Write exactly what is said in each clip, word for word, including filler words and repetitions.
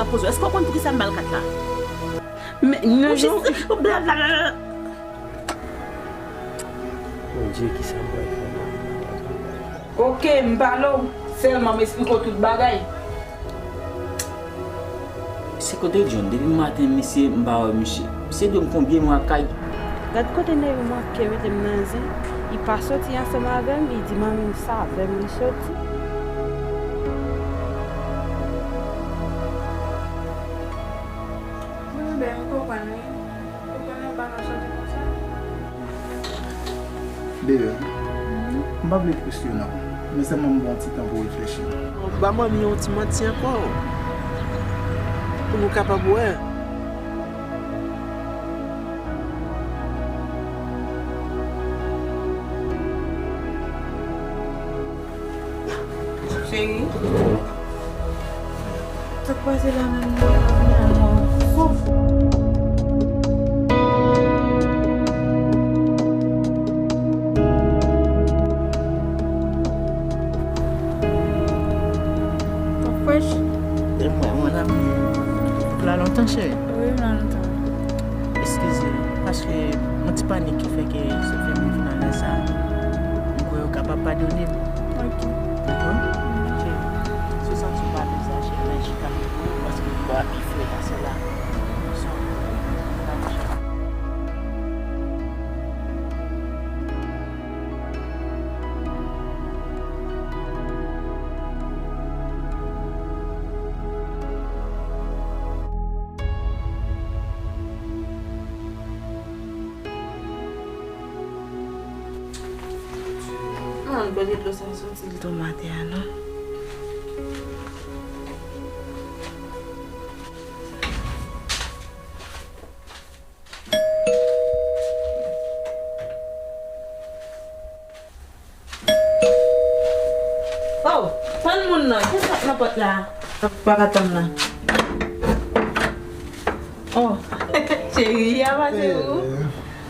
Poze w, èske w konn poukisa m ba l kat la? Men, nan jan w blablabla. Bondye, kisa m pral fè la? Oke, m pale w. Sèlman m esplike w tout bagay. Se kote John? Depi maten, misye, m pa wè misye. Misye dwe m konbyen mwa kay. Gad kote nèg manke mete m nan zen. Li pa soti ansanm avè m, li di manmi m se avè m li soti. Wi, bebe, m konprann wi. Ou konnen w pa ka soti konsa. Bebe, m pa vle frustre w non. Men sèlman m ba w yon ti tan pou w reflechi. Ba manmi yon ti manti ankò. Pou nou kapab wè. Cheri. Sa k pase la menm nan? Souf. Ou frèch? E mwen, mon ami. Ou la lontan, cheri? Wi, m la lontan. Eskize, paske yon ti panik ki fè ke se fè m vin nan lè sa. M kwè ou kapab padone m. Ok. Dakò? Cheri, si w santi w pa bezwen, cheri, men chita pou ou, paske ou a pi fre pase la. Mwen, kote dlo sa soti l tonbe atè a non. Oh, tann moun nan, kisa k nan pòt la? Pa ka tann nan. Oh, cheri, a pase ou?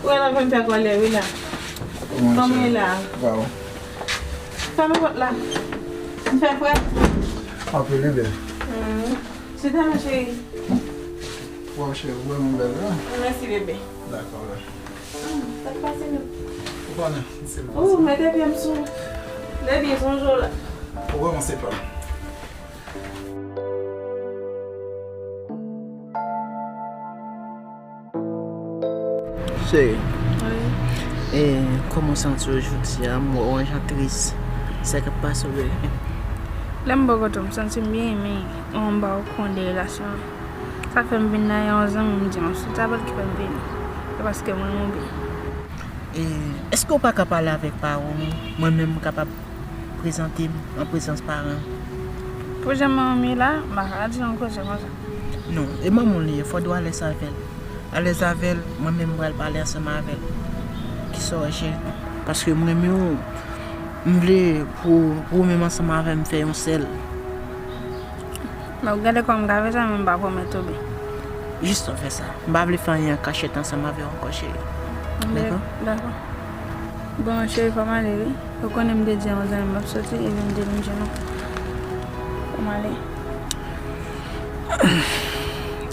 Ou wè nan fè m fè kòlè wi la. Kòman w ye la? Fèmen pòt la. M fè frèt. Anpil wi bèl. Chita non cheri. Waw cheri, ou vrèman bèl wi. Mèsi bebe. Dakò bèl. Sa k pase menm? Ou konnen, se... Oh, mete pye m sou lè byen sonje w la. Ou vrèman se pa. Cheri. Wi. E kòman w santi w jodi a? M wè w yon jan tris. Sa k ap pase w bebe? Lè m bò kote w, m santi m byen, men yon bagay ou konnen de relasyon an. Sa fè m vin nan yon zanmi m di m, se travay ki fè m vini. Se paske m renmen w byen. E èske w pa ka pale avèk paran w? Mwen menm m kapab prezante m an prezans paran. Pou jan manman m ye la, m pa ka di yon koze konsa. Non, e manman w li ye, fò w alèz avè l. Alèz avè l, mwen menm m pral pale ansanm avè l. Kisa w wè cheri? Paske m renmen w, m vle pou, pou ou menm ansanm avè m fè yon sèl. Men ou gade kòman m ka fè sa, men m pa pwomèt ou byen. Jis fè sa. M pa vle fè anyen an kachèt ansanm avè w ankò, cheri. Dakò? Dakò. Bon, cheri, fò m ale, wi. Ou konnen m te di yon zanmi m ap soti, epi m te di m di nou. Fò m ale.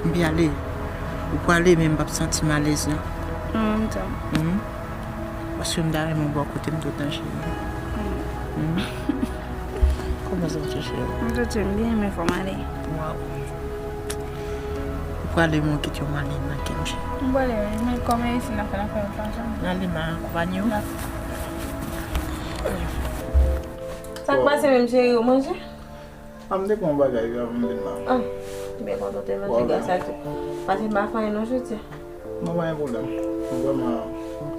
M pi ale. Ou prale, men m p ap santi m alèz, non. An menm tan. Paske m ta renmen w bò kote m toutan, cheri. Kòman w santi w, cheri? M santi m byen, men fò m ale. Waw. Ou prale, men w kite yon maleng nan kè m, cheri. M prale, wi, men kòman isi n ap fè n ap fè yon ti ansanm? N ale, m a akonpanye w. Dakò. Sa k pase menm, cheri, ou manje? A, m te pran yon bagay wi avan m vin la. Ah, m byen kontan w te manje gras a Dye. Paske m pa fè anyen non jodi a. Non, pa gen pwoblèm. Mwen vrèman...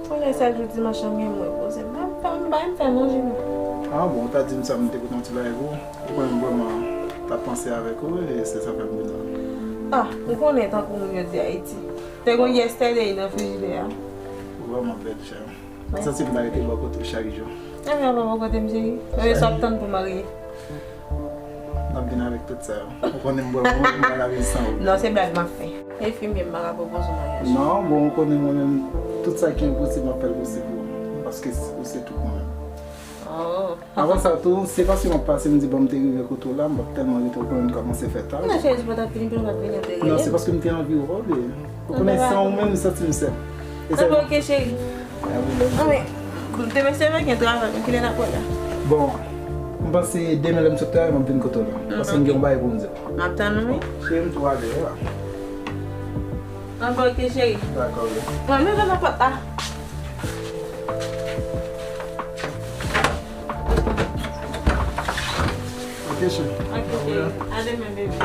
Konnen sèl jou dimanch lan m gen m repoze. M pa, m pa, m pa fè manje non. Ah bon, ou ta di m sa, m te pote yon ti bagay pou ou. Ou konnen m vrèman t ap panse avèk ou, e se sa fè m vin la. Ah, ou konnen tankou moun yo di Ayiti. Te gon yesterday nan frijidè a. Ou vrèman bèl, chè. M santi m ta rete bò kote w chak jou. Ebyen, pa bò kote m, cheri. Ebyen, sa w ap tann pou marye? N ap vin avèk tout sa yo. Ou konnen m vrèman, m pa ka viv san ou. Non, se blag m ap fè. E fi m, m pa ka pwopoze w maryaj. Non, bon, ou konnen mwen menm, tout sa ki enposib, m ap fè l posib pou ou. Paske ou se tout mwen menm. Oh. Avan sa tou, se paske m ap pase, m di, bon, m te rive kote w la, m p ap tèlman rete, w konnen m kòmanse fè ta. Non, cheri, se pa t ap fini, pou nou pa t vini, w te rele m. Non, se paske m te anvi w, bebe. Ou konnen, san ou menm, m santi m sèl. E sa. Bon, ok, cheri. Ah, wi, love you. Ah, wi. Demen se mwen gen travay, men kilè n ap wè la? Bon, m panse demen lè m sot travay, m ap vin kote w la. Paske m gen yon bagay pou m di w. M ap tann ou, wi. Cheri, m tou ale, wi. An, bon, ok, cheri. Dakò, wi. Mwen, men, nan pòt la. Ok, cheri. Ok, cheri. A demen, bebe.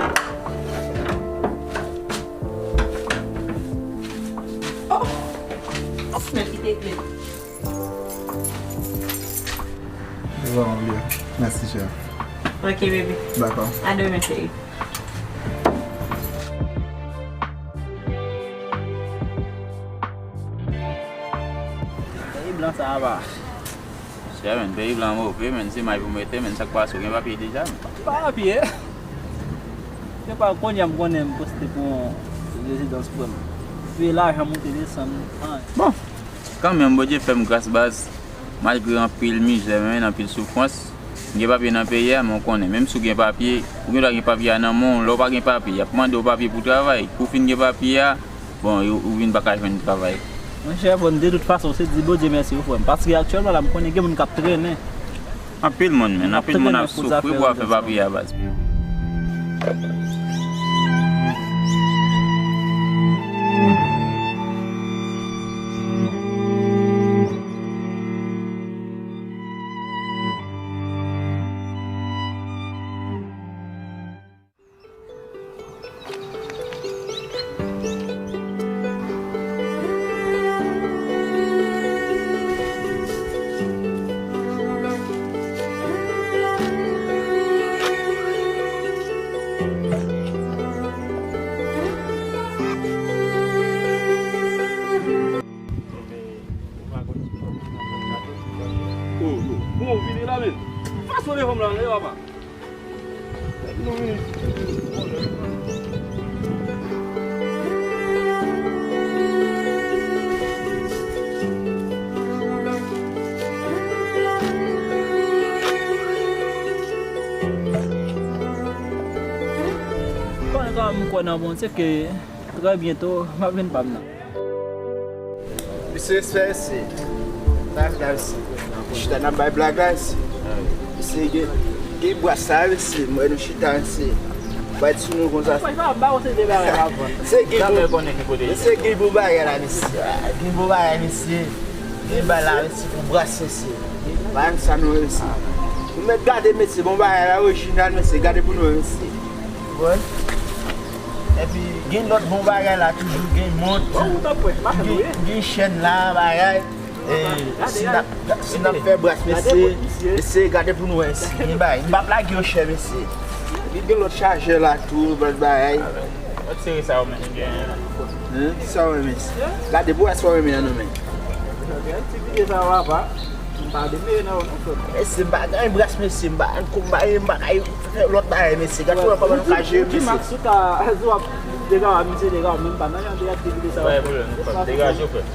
Oh! Mèt kite kle. Bon, byen. Mèsi, cheri. Ok, bebe. Dakò. A demen, cheri. Peyi blan sa a pa. Chè, men, peyi blan move, men, se may pou mete, men, sa k pase, ou gen papye deja, men. Pa papye. Se pa kounye a m konnen m poste pou yon rezidans pou m. Epi lajan moute desann, anyen. Bon, kanmenm, Bondye fè m gras, baz. Malgre anpil mizè, men, anpil soufrans, m gen papye nan peyi a, men w konnen, menm si w gen papye, ou gen dwa gen papye a nan men w, lè w pa gen papye, y ap mande w papye pou travay. Kou w fin gen papye a, bon, yo, ou vin pa ka jwenn travay. Monchè, bon, de tout fason, se di Bondye mèsi wi, frè m. Paske aktyèlman la, m konnen gen moun k ap trennen. Anpil moun, men, anpil moun ap soufri pou afè papye a, baz. Oh, oh, bon, vini la, men. Fason de fòm la, non, papa. Konnen sa m kwè nan Bondye ke trè byento m ap jwenn pa m nan. Misye respè, mesye. Sa k la, mesye? Chita n ap bay blag la, mesye. Mesye, gen, gen bras sa, mesye. Mwen, nou chita, mesye. Bay sou nou konsa. Mwen, pa, pa, se de bagay la vann. Mesye, gen bon, mesye, gen bon bagay la, mesye. Ah, gen bon bagay, mesye. Gen bay la, mesye, pou bras, mesye. Pa sa nou, mesye. Nou mèt gade, mesye, bon bagay la, orijinal, mesye. Gade pou nou, mesye. Bon. Epi gen lòt bon bagay la toujou, gen mont, gen, gen chèn la, bagay. E, si n ap, si n ap fè bras, mesye, mesye, gade pou nou wè si gen bagay. M p ap lage yo chè, mesye. Epi gen lòt chajè la tou, lòt bagay. Lòt seri sa yo menm gen. Hein? Ki sa w renmen? Gade pou wè sa w renmen an nan men. Ti pye sa w apa. M pa de meye nan ou non, frè m. Mesye, m pa gen bras, mesye, m pa, m pa, m pa kay fè lòt bagay, mesye. Gad kòman nou ka jere, mesye. Ou di Max ou ka, si w ap dega, misye dega, menm pa nan yon de aktivite sa yo. Pa gen pwoblèm, non, frè m. Degaje w, frè m.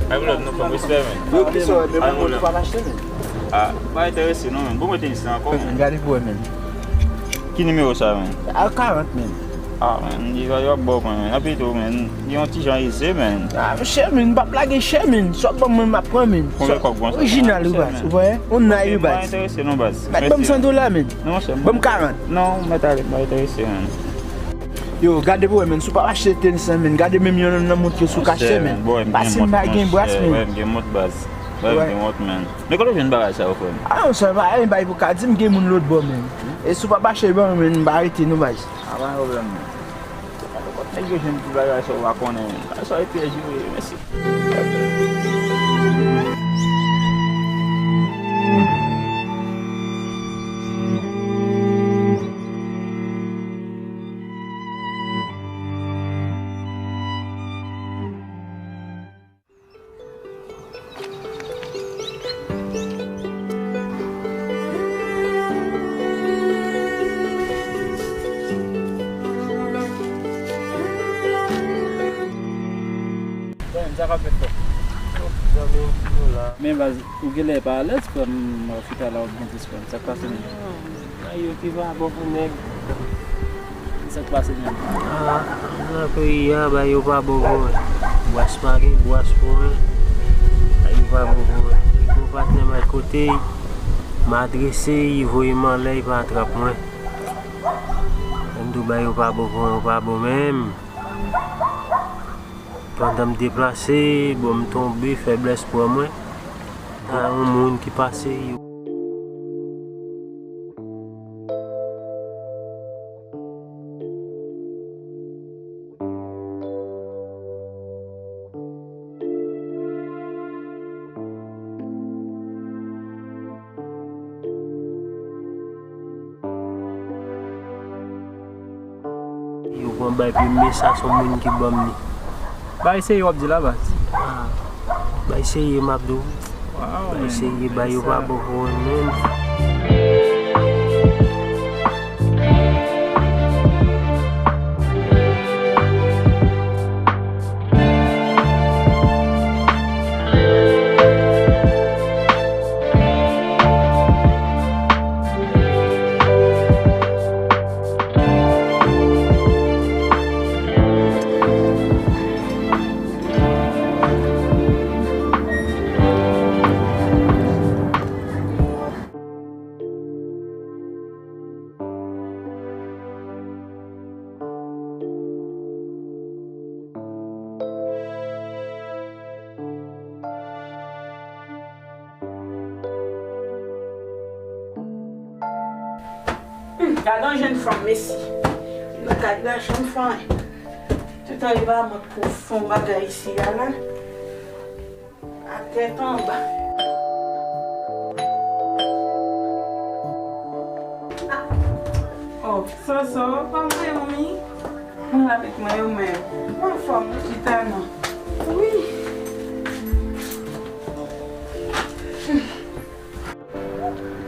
Pa gen pwoblèm, non, frè m. Respè, men. Yo, ki sa w renmen, men mwen pa m achte, men. Ah, m pa enterese, non, men. Bon, mwen tenis la ankò, men. Gade pou wè, men. Ki nimewo sa, men? A karant, men. Ah, men, li va, yo ap ba w pwen, men. Nan pito, men. Li yon ti jan eze, men. Ah, chè, men, m p ap lage chè, men. Sa w ban mwen, m ap pran, men. Konbyen kòb konsa? Orijinal, wi, baz. Ou wè? On nay, wi, baz. Mwen pa enterese, non, baz. Mèt ban m san dola, men. Non, monchè. Ban m karant. Non, mèt ale, m pa enterese, men. Yo, gade pou wè, men. Si w p ap achte tenis lan, men. Gade menm yon nan mont yo si w ka achte, men. Paske m pa gen bras, men. Wè, m gen mont, baz. Wè, m gen mont, men. Men kote w jwenn bagay sa yo, frè m? Ah, non, sa pa yon bagay pou ka di m gen moun lòt bò, men. E si w pa mache ban mwen, men, m pa rete non, baz. Ah, pa gen pwoblèm, men. Nenpòt nèg yo jwenn ti bagay sa yo pa konnen, men. Bagay sa yo epi jire, mèsi. Bon, sa k ap fèt, frè? Zanmi, nou la. Men baz, ou genlè pa alèz, frè m, nan lopital la, ou byen tris, frè m. Sa k pase menm? Bay yo ki pa bon pou nèg. Sa k pase menm? Ah, nan peyi a, bay yo pa bon pou mwen. Bwas pa gen bwas pou mwen. Bay yo pa bon pou mwen. Yon patnè m al kote, m adrese, li voye m anlè, li pa atrap mwen. Ann tou bay yo pa bon pou mwen, yo pa bon menm. Pandan m deplase, bon, m tonbe, feblès pran mwen. Nan yon moun ki pase, yo. Yo pran bay premye sa, se yon moun ki ban m li. Bay serye w ap di la, baz. Ah, bay serye, m ap di w. Bay serye, bay yo pa bon pou mwen menm. Hmm, gade yon jèn fanm, mesi. Gade yon jèn fanm. Toutan li pa mòd pou fon bagay isi a la. A tèt anba. Oh, Soso, kòman w ye, manmi? Mwen la avèk mwen yo menm. Mwen anfòm, wi, chita non. Wi.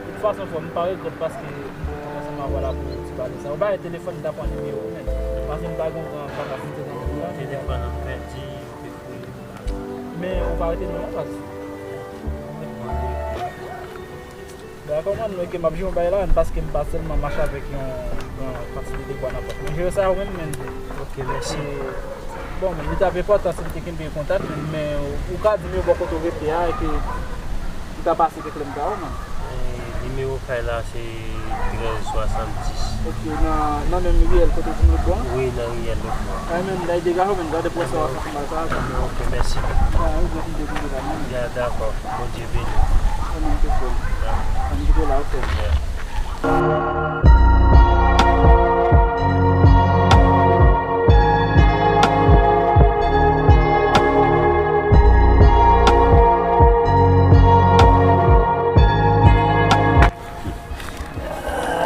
Tout fason, frè m, m pa regrèt paske m te ansanm avè w la pou ti pale sa. Ou pa wè telefòn, m ta pran nimewo w, men. Paske m pa gen gran kapasite nan moman. Telefòn an pèdi, ou te fouye. Men ou pa rete lwen non, baz. Dakò, man, ok, m ap jere yon bagay la, men paske m pa sèlman mache avèk yon gran kantite de bwa nan pòch mwen. Jere sa ou menm, men. Ok, mèsi. E, bon, men li t ap enpòtan si m te kenbe kontak, men, men ou ka di m yon bò kote w rete a, epi m ta pase te klè m ta ou, man. E, nimewo kay la se trèz swasanndis. Ok, nan, nan menm riyèl kote w di m lòt bò a? Wi, nan riyèl lòt bò a. A, men, m ta degaje w, men, gade pou wè sa w ap fè mal sa, sa. Ok, mèsi. A, wi, mèsi de kontak la, men. Ya, dakò. Bondye beni. Amèn, ke frè m. Ya. Ann kite la, ok. Ya.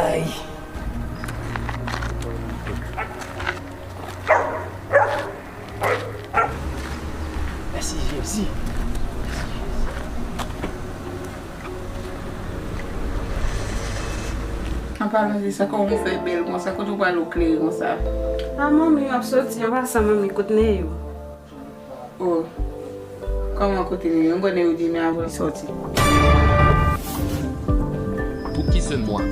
Ay. Mèsi Jezi. An palan de sa, kòman w fè bèl konsa? Kote w pral ou klere konsa? A, manmi, m ap soti an pasan, manmi, kot Neyou? Oh, kòman kote Neyou? M kwè Neyou di men avan li sòti. Pou ki sèl mwa?